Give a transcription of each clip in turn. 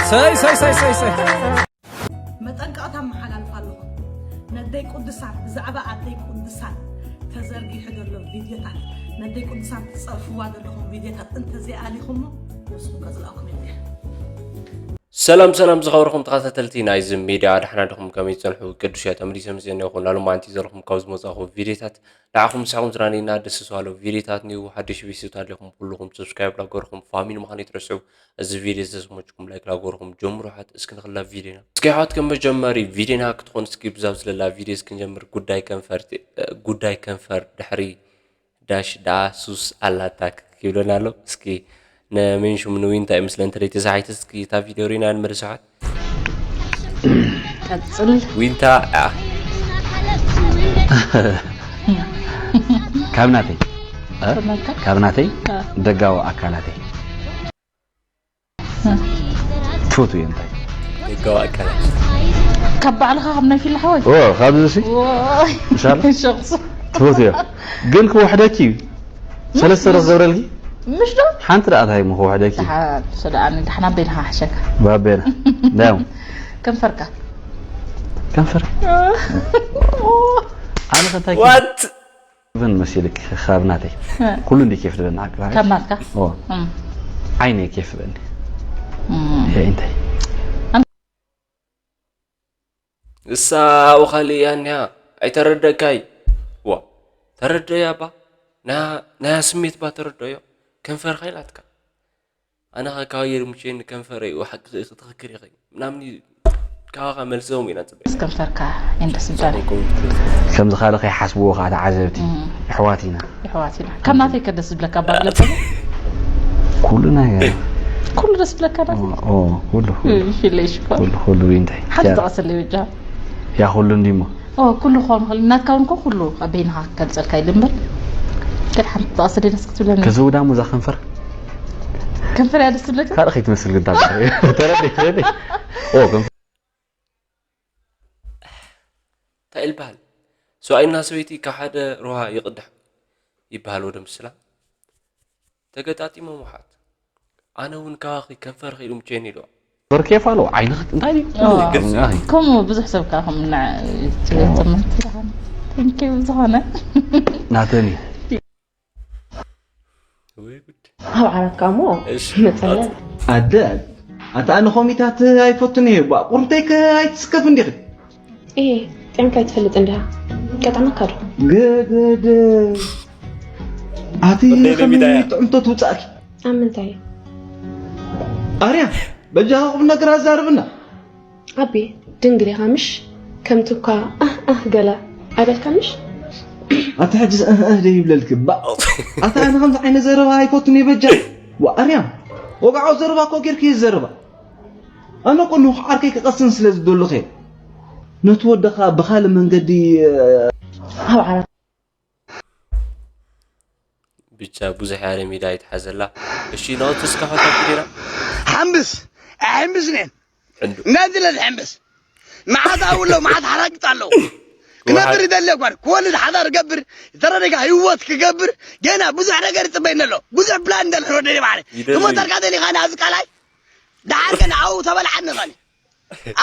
ሰይ ሰይ ሰይ ሰይ ሰይ መጠንቀቕታ መሓላልፋ ኣለኹ። ነደይ ቅዱሳን፣ ብዛዕባ ኣደይ ቅዱሳን ተዘርጊሑ ዘሎ ቪድዮታት፣ ነደይ ቅዱሳን ትጸርፍዋ ዘለኹም ቪድዮታት እንተዘይኣሊኹሞ፣ ንስኹም ከጽልኣኩም እየ። ሰላም ሰላም ዝኸበርኩም ተኸታተልቲ ናይዚ ሚድያ፣ ደሕና ድኹም? ከመይ ትጸንሑ? ቅዱስ እየ፣ ተመሊሰ ምስ ዘኒኹ ናሉ ማንቲ ዘለኹም ካብ ዝመጻኹ ቪድዮታት ንዓኹም ምሳኹም ዝራኒና ደስ ዝባሎ ቪድዮታት ኒው ሓድሽ ቪስዩት ኣለኹም ኩልኹም ሰብስክራይብ ላገርኹም ፋሚሊ ምዃን ይትረስዑ። እዚ ቪድዮ ዝተስሞችኩም ላይክ ላገርኹም ጀምሩ። ሓት እስኪ ንኽላ ቪድዮና እስኪ ሓት ከም መጀመሪ ቪድዮና ክትኾን እስኪ ብዛብ ዝለላ ቪድዮ እስኪ ንጀምር። ጉዳይ ከንፈር ጉዳይ ከንፈር ድሕሪ ዳሽ ደኣ ሱስ ኣላታ ክብለና ኣሎ። እስኪ ንመን ሽሙ ንዊንታ እዩ ምስለ እንተ ተሳሒተ እስኪ እታ ቪድዮ ሪና ንመልስ ሓት ቀጽል ዊንታ ካብ ናተይ እ? ከመልካ ካብ ናተይ እ። ደጋዊ ኣካላተይ ትፈትው እየ እንታይ ደጋዊ ኣካላት ካብ ባዕልኻ ካብ ናይ ፊላ ሓወይ ኦ ካብዚ ሲ ዎይ ምሻል ሸቕሱ ትፈትው እየ ግን ክውሕደኪ እዩ ሰለስተ ዶ ክገብረልኪ ምሽ ዶ ሓንቲ ደኣ እንታይ እሞ ክውሕደኪ ሰደኣኒ ድሓና በይንኻ ሓሸካ ባቤና ዳዮም ከንፈርካ ከንፈር ኣነ ከንታይ ዋት ብን መሲልክ ካብ ናተይ ኩሉ እንዲ ኬፍ ዝበኒ ዓቅባ ካብ ናትካ ኦ እም፣ ዓይነ ኬፍ ዝበኒ እም። ይሄ እንታይ እሳ ኣብኡ ካልእ እያ እኒሃ ኣይተረደእካይ ዋ ተረደያ ባ ናያ ስሜት ባ ተረደዮ ከንፈርካ ኢላትካ ኣነ ኸ ካባየር ሙቼን ከንፈረይ ሓቂ ትኽክር ኢኸ ምናምን እዩ ካባኻ መልሰዎም ኢና ፅበ ከንፈርካ እንደስበረ ከምዚ ካልእ ከይሓስብዎ ከዓ ተዓዘብቲ ኣሕዋት ኢና ይሕዋት ኢና ካብ ናተይ ከ ደስ ዝብለካ ባግለፀ ኩሉ ነገር ኩሉ ደስ ዝብለካ ናት ኦ ኩሉ ፊለይ ሽኮር ኩሉ ኩሉ እንታይ ሓንቲ ጠቐሰለይ በጃ ያ ኩሉ እንዲሞ ኦ ኩሉ ክኸውን ይኽእል ናትካ እውን ኮ ኩሉ ኣብ በይንኻ ክገልፀልካ ኢሉ እምበር ግን ሓንቲ ጠቐሰለይ ደስ ክትብለኒ ከዝውዳ ሙዛ ከንፈር ከንፈር እያ ደስ ዝብለካ ካልእ ከይትመስል ግን ታብ ተረዲ ተረዲ ኦ ከንፈር እንታይ ኢልበሃል ሰብኣይና ሰበይቲ ካብ ሓደ ሩሃ ይቕዳሕ ይበሃል ወደ ምስላ ተገጣጢሞም ውሓት ኣነ እውን ካባኺ ከንፈር ኺኢሉ ምቸኒ ኢልዋ በር ኬፍ ኣለዎ ዓይንኺ እንታይ ድዩ ግልፂ ከምኡ ብዙሕ ሰብ ከዓ ከም ትምህርቲ ቴንኪው ዝኾነ ናተኒ ወይ ጉድ ኣብ ዓራትካ እሞ እሺ መጸለል ኣደ ኣታ ኣነ ኮሚታት ኣይፈቱን እየ ባ ቁርንተይከ ኣይትስከፍ እንዲኺ እየ ጥዕምካ ኣይትፈልጥ እንዲኻ ቀጠመካ ዶ ገደደ ኣቲ ወደይ ከመይ ነቢዳያ። ጥዕምቶ ትውፃእኪ ኣብ ምንታይ ኣርያ በጃኻ ቁም ነገር ኣዛርብና ኣቢ ድንግል ኢኻ ምሽ ከምቲ እኳ ኣህ ኣህ ገለ ኣይበልካ ምሽ ኣቲ ሕጂ እህ እህ ደይብለልኪ ባ ኣታ ኣነ ከምዚ ዓይነት ዘረባ ኣይፈቱን እየ በጃ ዋ ኣርያም ወግዓዊ ዘረባ እኮ ጌርኪ እዩ ዘረባ ኣነ እኮ ንኹ ዓርከይ ክቐስን ስለ ዝደለኹ እየ ነቲ ወደኻ ብኻልእ መንገዲ ኣብ ዓራት ብቻ ብዙሕ ያለ ሜዳ ኣይትሓዘላ እሺ ናውቲ እስካ ሓታ ፊዴና ሓምስ ኣይሕምስን እየን ዕንዱ እንዳንዝለ ዝሕምስ መዓት ኣውሎ መዓት ሓራግጥ ኣለዉ ክነብር ይደሊ ጓር ክወልድ ሓዳር ገብር ዝተረደጋ ህይወት ክገብር ገና ብዙሕ ነገር ይፅበይኒ ኣሎ ብዙሕ ፕላን እንዳለ ወደ ባዕለ ይደሊ። ክሞተርካ ደሊኻ ኣብዚ ቃላይ ደሓር ከን ኣው ተበልዓኒ ኸን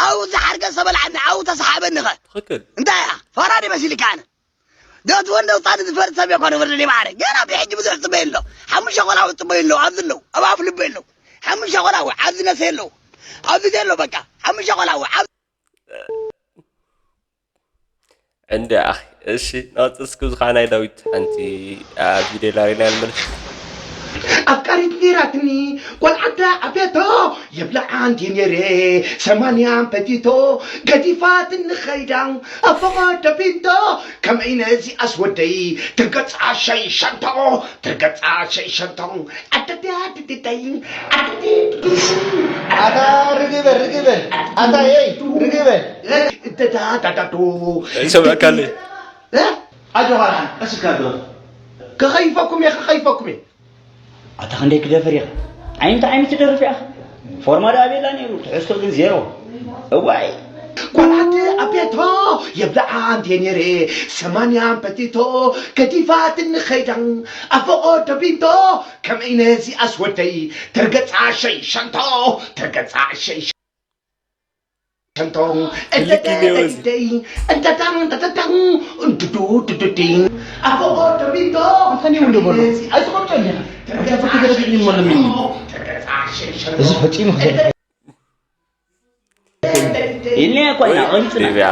ኣው ዝሓርገ ዝተበልዓኒ ኣው ተሰሓበኒ ኸ ትኽክል እንታይ እያ ፈራዲ መሲልካ ኣነ ዶት ወንደ ውሳኔ ዝፈርድ ሰብ የኮነ ወርደ ሊባረ ገና ብሕጂ ብዙሕ ጽበይ ኣሎ ሓሙሽተ ቆላው ጽበይ ኣሎ ኣብዚ ኣለዉ ኣብ ኣፍ ልበይ ኣለዉ ሓሙሽተ ቆላው ኣብዚ ነሰይ ኣለዉ ኣብዚ ዘሎ በቃ ሓሙሽተ ቆላው ኣብ እንዲ ኣኺ እሺ ናውቲ እስኪ ዝኻ ናይ ዳዊት ሓንቲ ቪድዮ ላሪና ንመልስ ኣፍቃሪት ኔራትኒ ቆልዓታ ኣቤቶ የብልዓንቲ ነይረ ሰማንያን ፈቲቶ ገዲፋትኒ ኸይዳ ኣብ ፈቐዶ ቢንቶ ከምዒ ነዚ ኣስወደይ ትርገጻ ሸይሸንቶ ትርገጻ ሸይሸንቶ ኣደዳ ድድደይ ኣደዳ ኣታ ርግበ ርግበ ኣታ የይ ርግበ እደዳዳዳዶ ይሰምዐካለይ ኣጆኻ ቀስካ ዶ ከኸይፈኩም እየ ከኸይፈኩም እየ ኣታ ክንደይ ክደፍር ኢኻ ዓይንቲ ዓይኒ ትደርፍ ኢኻ ፎርማ ደኣ ቤላ ነይሩ ትሕዝቶ ግን ዜሮ እዋይ ቆልዓት ኣቤቶ የብልዓ እንቴ ነይረ ሰማንያን ፈቲቶ ገዲፋትኒ ኸይዳ ኣፈቆ ደቢንቶ ከምዒ ነዚ ኣስወደይ ተርገጻ ሸይሸንቶ ተርገጻ ሸይሸ ሸንቶም ትልቅ ኢሜል እዚ። እንተተይ እንተታም እንተተታም እንድዱ ድዱዲ ኣቦ ደቢቶ እንተኒ ወንዶ በሎ። ኣይትቆም ጨኛ። እዚ ፈጺሙ ክዘርፍ ኢልና እኮ ኢና፣ ቆይጽና። ሪብያ።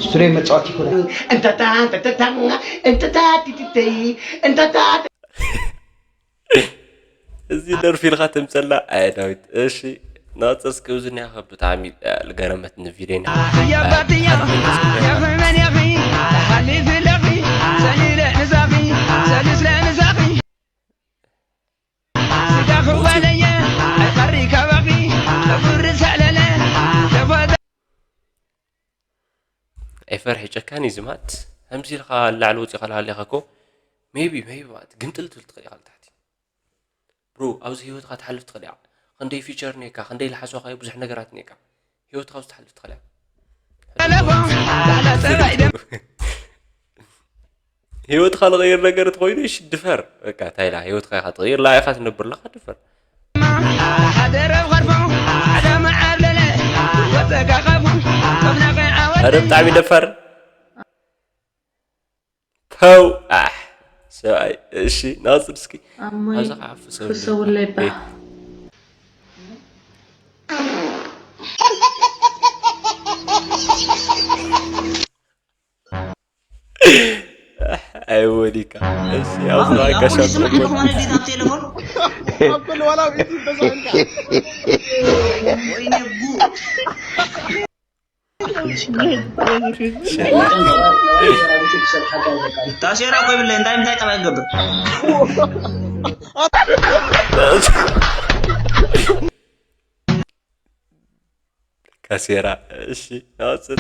ሱሬ መጻወቲ ይኮነ። እንተታ እንተታ እንተታ ትትተይ እንተታ እዚ ደርፊ ኢልካ ተምጸላ ኣየ ዳዊት። እሺ፣ ናጽር እስኪ እዚ ኒያ ካብ ብጣዕሚ ልገረመትኒ ቪድዮ ኒያ። ያባትያ ያኽመን ያኺ ሓሊፍ ለኺ ሰሊለ ንዛኺ ሰሊስለ ንዛኺ ስጋኺ ዋለየ ኣይቐሪ ካባኺ ተፍሪ ሰዕለለ ተፈደ ኣይፈርሒ ጨካን እዩ ዝማት። ከምዚ ኢልካ ላዕሊ ወፂኻ ሃሊኻ እኮ ሜቢ ሜቢ ማለት ግምጥልትል ትኽእል ኢኻ ንታሕቲ። ብሮ፣ ኣብዚ ህይወትካ ትሓልፍ ትኽእል ኢኻ። ክንደይ ፊቸር ኔካ፣ ክንደይ ለሓሶኻ ብዙሕ ነገራት ኔካ። ህይወትካ ኣብዚ ትሓልፍ ትኽእል ኢኻ። ህይወትካ ልቕይር ነገር ተኾይኑ እሺ ድፈር። በቃ እንታይ ኢላ ህይወትካ ኢኻ ትቕይር፣ ላ ኢኻ ትነብር ለኻ ድፈር። ሓደ ረብ ኸርፎ ሓደ መዓር ለለ ወፀጋ ኸፉ ጦፍናቐ ዓወት ኧረ ብጣዕሚ ደፋር። ፐው ኣሕ ሰብኣይ። እሺ ናጽር እስኪ ኣሞይ ኣብዛ ከዓ ፍሰው ፍሰውለይ ባ። ኣይወዲካ እሺ ኣብዛ ኣቦይ፣ ኣቦይ፣ ጋሻ ዝስማዕ ጥርቆ። ዝኾነ ድዩ ኣብ ቴሌፎን? ኣበል ዋላ ኣብ ኢቲ ተዛንካ። ወይኔ ጉድ። ታሴራ እኮ ይብለኝ፣ እንታይ ምንታይ ጠባይ ክገብር? ካሴራ፣ እሺ፣ ናውፅት።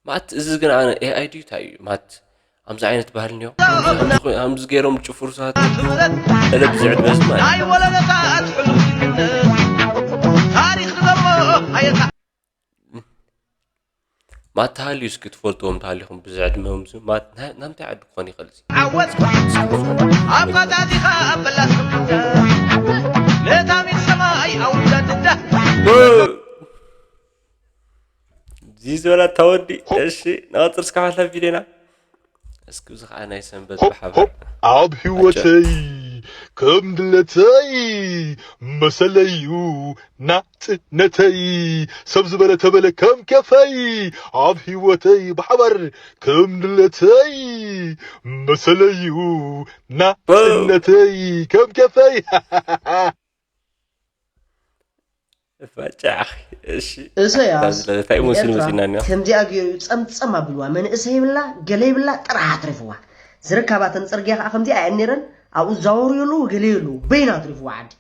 ማት፣ እዚ ግን ኣነ ኤኣይ ድዩ እንታይ እዩ? ማት፣ ኣምዚ ዓይነት ባህል እኒኦ? ኣምዚ ገይሮም ዝጭፍሩ ሰባት፣ ገለ ብዝዕድ በዚ ማለት እዩ። ናይ ወለዶታት ሕሉፍነት ታሪኽ ንደሞ ኣየታ ማት ተሃልዩ እስኪ ትፈልጥዎም ተሃሊኹም ብዚ ዕድመኦም እዚ ማት ናይ ናምንታይ ዓዲ ክኾን ይኽእል እዚ? ዓወት ኣብ ኻታቲኻ ኣብ በላስ ነታ ሚድ ሰማይ ኣውርዳ ትዳ ዚ ዝበላ ተወዲ እሺ ናወፅር እስካ ሓላ ቪድዮና እስኪ እዚ ከዓ ናይ ሰንበት ብሓባር ኣብ ህይወተይ ከም ድለተይ መሰለዩ ናጽነተይ ሰብ ዝበለ ተበለ ከም ከፈይ ኣብ ህይወተይ ብሓባር ከም ድለተይ መሰለዩ ናጽነተይ ከም ከፈይ ፋጫ እሺ እሰያስ እንታይ ይመስል ንኤርትራ መሲና እኒኣ ከምዚኣ ገይሩ ጸምጸም ኣቢልዋ መንእሰይ ይብላ ገለ ይብላ ጥራሕ ኣትሪፍዋ ዝረካባተን ጽርግያ ከዓ ከምዚኣ እየን ነይረን ኣብኡ ዛወሩ የለዉ ገለ የለዉ በይና ኣትሪፍዋ ዓዲ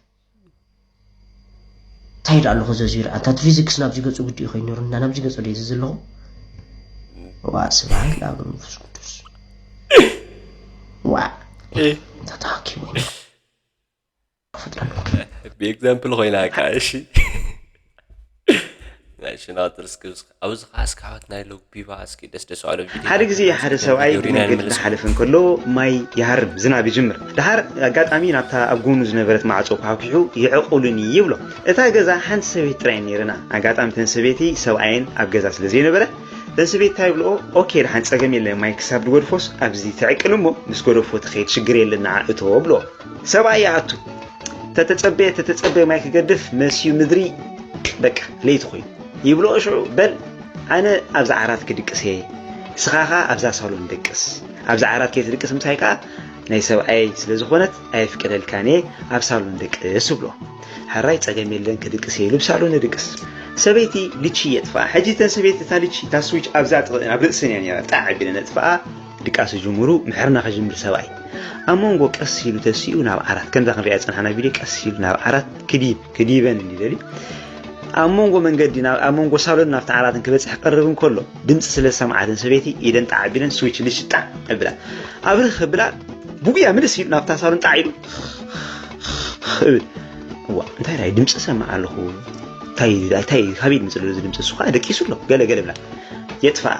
እንታይ ዳ ኣለኹ ዘዚሩ ኣንታ እቲ ፊዚክስ ናብዚ ገጹ ግዲ ኮይኑ ነይሩ እና ናብዚ ገጹ ደይ ዘለኹ ዋ ስብሓት ለኣብ መንፈስ ቅዱስ ዋ እንታይ ተሃኪቡ ብኤግዛምፕል ኮይና እካ እሺ ናይ ሽናጥር እስኪ ኣብዚ ከዓ እስካወት ናይ ሎግ ቢባ እስኪ ደስ ደስ ኣለ ሓደ ግዜ ሓደ ሰብኣይ ብመንገዲ እናሓለፈ እንከሎ ማይ ይሃርም ዝናብ ይጅምር ድሓር ኣጋጣሚ ናብታ ኣብ ጎኑ ዝነበረት ማዕፆ ኳሕኪሑ ይዕቁሉኒ ይብሎ እታ ገዛ ሓንቲ ሰበይቲ ጥራይ ነይርና ኣጋጣሚ ተን ሰበይቲ ሰብኣየን ኣብ ገዛ ስለ ዘይነበረ ተን ሰበይቲ እንታይ ይብልኦ ኦኬ ድሓን ፀገም የለን ማይ ክሳብ ድገድፎስ ኣብዚ ተዕቅን እሞ ምስ ገደፎ ትኸይድ ሽግር የለን ንዓ እቶ ብልኦ ሰብኣይ ይኣቱ ተተጸበየ ተተጸበየ ማይ ክገድፍ መስዩ ምድሪ በቃ ለይቲ ኮይኑ ይብሎ ሽዑ በል ኣነ ኣብዛ ዓራት ክድቅስ እየ ንስኻ ኸኣ ኣብዛ ሳሎን ደቅስ ኣብዛ ዓራት ከይትድቅስ ምሳይ ከኣ ናይ ሰብኣየይ ስለ ዝኾነት ኣየፍቅደልካን እየ ኣብ ሳሎን ደቅስ እብሎ ሕራይ ጸገም የለን ክድቅስ እየ ኢሉ ብሳሎን ይድቅስ ሰበይቲ ልቺ የጥፍኣ ሕጂ ተን ሰበይቲ እታ ልቺ እታ ስዊች ኣብዛ ኣብ ርእሰን እያ ነራ ጣዕ ኣቢለን የጥፍኣ ድቃስ ይጅምሩ ምሕርና ክጅምር ሰብኣይ ኣብ መንጎ ቀስ ኢሉ ተሲኡ ናብ ዓራት ከምዛ ክንሪኣ ዝጸናሕና ቪድዮ ቀስ ኢሉ ናብ ዓራት ክዲብ ክዲበን ይደሊ ኣብ መንጎ መንገዲ ኣብ መንጎ ሳሎን ናብቲ ዓራትን ክበጽሕ ክቀርብ እንከሎ ድምጺ ስለ ዝሰምዓትን ሰበይቲ ኢደን ጣዕ ኣቢለን ስዊች ልሽጣ ኣብላ ኣብርህ ክብላ ብጉያ ምልስ ኢሉ ናብታ ሳሎን ጣዕ ኢሉ እብል እዋ እንታይ ራይ ድምፂ ሰማዕ ኣለኹ እንታይ እንታይ ካበይ ዝመፅእ ዘሎ እዚ ድምፂ? እሱ ከዓ ደቂሱ ኣሎ፣ ገለ ገለ ብላ። የጥፋኣ።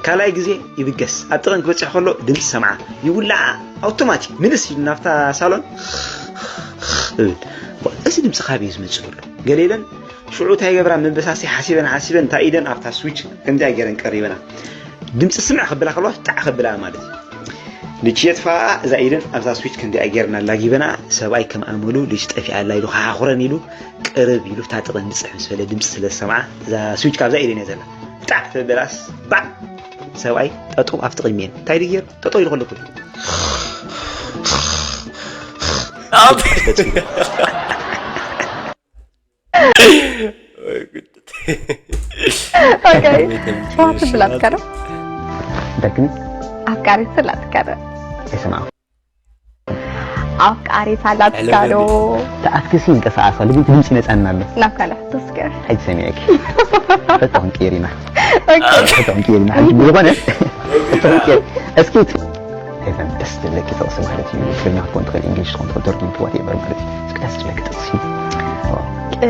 ካልኣይ ግዜ ይብገስ። ኣብ ጥቕን ክበፅሕ ከሎ ድምፂ ሰምዓ፣ ይውላዓ። ኣውቶማቲክ ምልስ ኢሉ ናብታ ሳሎን እብል። እዚ ድምፂ ካበይ እዩ ዝመፅእ ዘሎ? ገለ ኢለን ሽዑ እንታይ ይገብራ? መበሳሲ ሓሲበን ሓሲበን እንታይ ኢደን ኣብታ ስዊች ከምዚኣ ገይረን ቀሪበና። ድምፂ ስምዕ ከብላ ከለዋ ጣዕ ከብላ ማለት እዩ። ልቺ የጥፋኣ። እዛ ኢደን ኣብዛ ስዊች ከምዚኣ ገይርና ላጊበና። ሰብኣይ ከም ኣመሉ ልጅ ጠፊኣላ ኢሉ ከሓኹረን ኢሉ ቅርብ ኢሉ እታ ጥቕን ብፅሕ ምስ በለ ድምፂ ስለ ዝሰምዓ እዛ ስዊች ካብዛ ኢደን እያ ዘላ። ጣዕ ተበላስ ባዕ። ሰብኣይ ጠጠው ኣብቲ ቅድሚኤን እንታይ ድገር ጠጠው ኢሉ ከለኩ ኦኬ፣ ሸዋት ብላትካ ዶ? ደክኒ ኣፍቃሪት ስላትካ ዶ? ይስማ ኣፍቃሪት ኣላትካ ዶ? ተኣትክሲ ይንቀሳቀስ ኣሎ ግን ድምፂ ይመፃና ኣሎ ናብ ካልእ ሕቶ እስከ። ሕጂ ሰሚዐኪ ፈተኹም ቀይሪና ፈተኹም ቀይሪና ሕጂ ብዝኾነ ፈተኹም ቀይር እስኪ ሄቨን ደስ ዝብለኪ ጥቕሲ ማለት እዩ ትግርኛ ክትኮን ትኽእል እንግሊሽ ክትኮን ትኽእል ተርጉም ትዋት ኤቨር ማለት እዩ እስኪ ደስ ዝብለኪ ጥቕሲ እ፣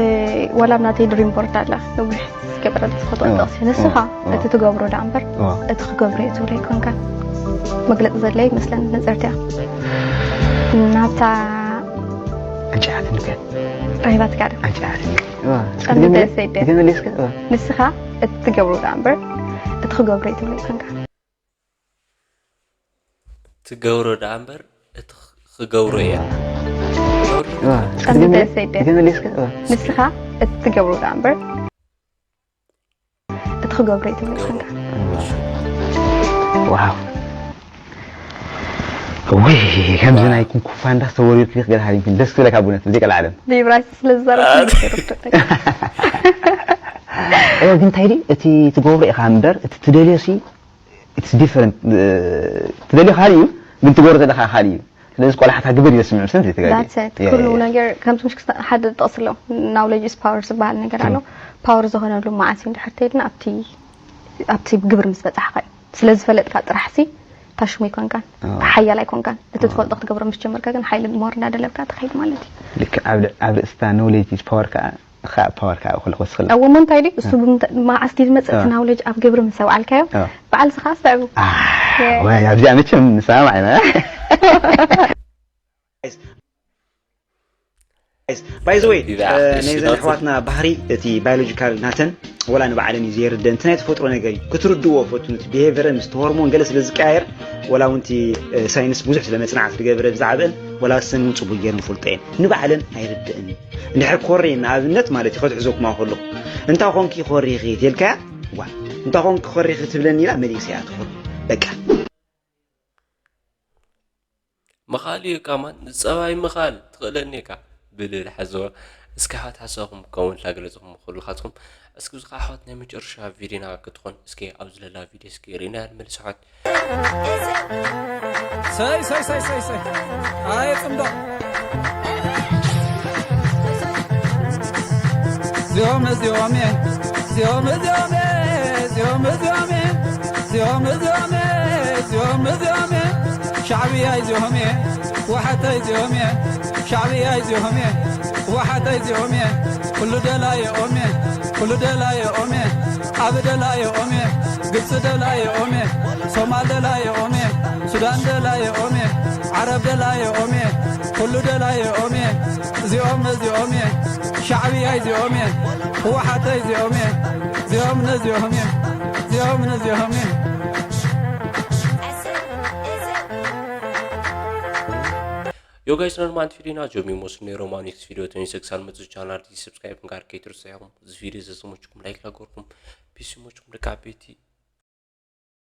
ዋላ ኣብ ናተይ ድሪም ቦርድ ኣላ ነዊሕ ዝገበረ ዝፈትዋ ጥቕሲ ንስኻ እቲ ትገብሮ ደኣ እምበር እቲ ክገብሮ እየ ትብሎ ኣይኮንካ መግለፂ ዘለ ይመስለን ነፅርትያ ናብታ ኣንጭዓትኒ ከ ራሂባትካ ዶ ኣንጭዓትኒ ጸምተ ሰይደ ገመሌስከ ንስኻ እቲ ትገብሮ ደኣ እምበር እቲ ክገብሮ እየ ትብሎ ኣይኮንካ ትገብሮ ደኣ እምበር እቲ ክገብሮ እየ ጸምተ ሰይደ ገመሌስከ ንስኻ እቲ ትገብሮ ደኣ እምበር እቲ ክገብሮ እየ ትብሎ ኣይኮንካ ዋው ወይ ከምዚ ናይ ኩንኩፋ እንዳስተወሪርክሊክ ገለ ሃሪምክን ደስ ክብለካ ብነት ብዘይ ቀልዓለም ብኢብራይስጥ ስለ ዝዛረብ ግን እንታይ ዲ እቲ ትገብሮ ኢኻ እምበር እቲ ትደልዮ ሲ it's different ትደልዮ ካልእ እዩ ግን ትገብሮ ዘለካ ካልእ እዩ ስለዚ ቆላሕታ ግብር እዩ ዘስምዕ ሰንት ዘይተጋግየ That's it። ኩሉ ነገር ከምቲ ምሽ ክስታ- ሓደ ጥቕሲ ኣሎ knowledge is power ዝበሃል ነገር ኣሎ ፓወር ዝኾነሉ መዓስ እዩ እንድሕር ተይልና ኣብቲ ኣብቲ ግብር ምስ በፃሕካ እዩ ስለ ዝፈለጥካ ጥራሕ ሲ ታሽሙ ኣይኮንካን ሓያል ኣይኮንካን እቲ ትፈልጦ ክትገብሮ ምስ ጀመርካ ግን ሓይሊ ሞር እንዳደለብካ ትኸይድ ማለት እዩ ልክዕ ኣብ ል- ኣብ ርእስታ knowledge is power ከዓ ከዓ power ከዓ ክልክ ወስኽላ እዎ እሞ እንታይ ድዩ እሱ ብምንታ- መዓስ ድዩ ዝመፅእ እቲ knowledge ኣብ ግብሪ ምስ ኣውዓልካዮ ኣዎ። በዓል ዝኻ ኣስተዕቡ ወይ ኣብዚኣ መቸም ንሰማማዕ ኢና ባይዘወይ ነዘን ኣሕዋትና ባህሪ እቲ ባዮሎጂካል ናተን ወላ ንባዕለን እዩ ዘይርደን እቲ ናይ ተፈጥሮ ነገር እዩ ክትርድዎ ፈትኑ እቲ ብሄቨረ ምስ ሆርሞን ገለ ስለ ዝቀያየር ወላ እውን እቲ ሳይንስ ብዙሕ ስለ መፅናዕቲ ዝገብረ ብዛዕበን ወላ ሰን እውን ፅቡቅ ገይረን ፈልጦ እየን ንባዕለን ኣይርደእን እዩ እንድሕር ኮሬ ንኣብነት ማለት እዩ ከትሕዘኩማ ከለኹ እንታይ ኮንኪ ኮሬኺ ተልካያ ዋ እንታይ ኮንኪ ኮሬኺ ትብለኒ ኢላ መሊሰያ ትኾን በቃ ምኻል እዩ ካማን ንፀባይ ምኻል ትኽእለኒ እካ ብልል ሓዘወ እስኪ ሓት ሓሳኹም ከምኡ ላገለፅኹም ኩልኻትኩም እስኪ ብዙ ኣሕዋት ናይ መጨረሻ ቪዲዮና ክትኾን እስኪ ኣብ ዝለላ ቪዲዮ እስኪ ርኢና ንመልስ ኣሕዋት ሰይ ሰይ ሰይ ሰይ ሰይ ኣየ ፅምዶ እዚኦም እዚኦም እየ እዚኦም እዚኦም እየ እዚኦም እዚኦም እየ እዚኦም እዚኦም እዚኦም እዚኦም እየ ሻዕብያ እዚኦም እየ ወሓተይ እዚኦም እየ ሻዕብያ እዚኦም እየ ወሓተይ እዚኦም እየ ኩሉ ደላየኦም እየ ኩሉ ደላየኦም እየ ኣብ ደላየኦም እየ ግብፂ ደላየኦም እየ ሶማል ደላየኦም እየ ሱዳን ደላየኦም እየ ዓረብ ደላየኦም እየ ኩሉ ደላየኦም እየ እዚኦም እዚኦም እየ ሻዕብያ እዚኦም እየ ህወሓተይ እዚኦም እየ እዚኦም ነዚኦም እየ እዚኦም ነዚኦም እየ Yo guys, normal video na jomi mos ne romanix video twenty six al metsu channel di subscribe ngar cater sa yakum this video is so much kum like la gorkum pisi much kum de kapeti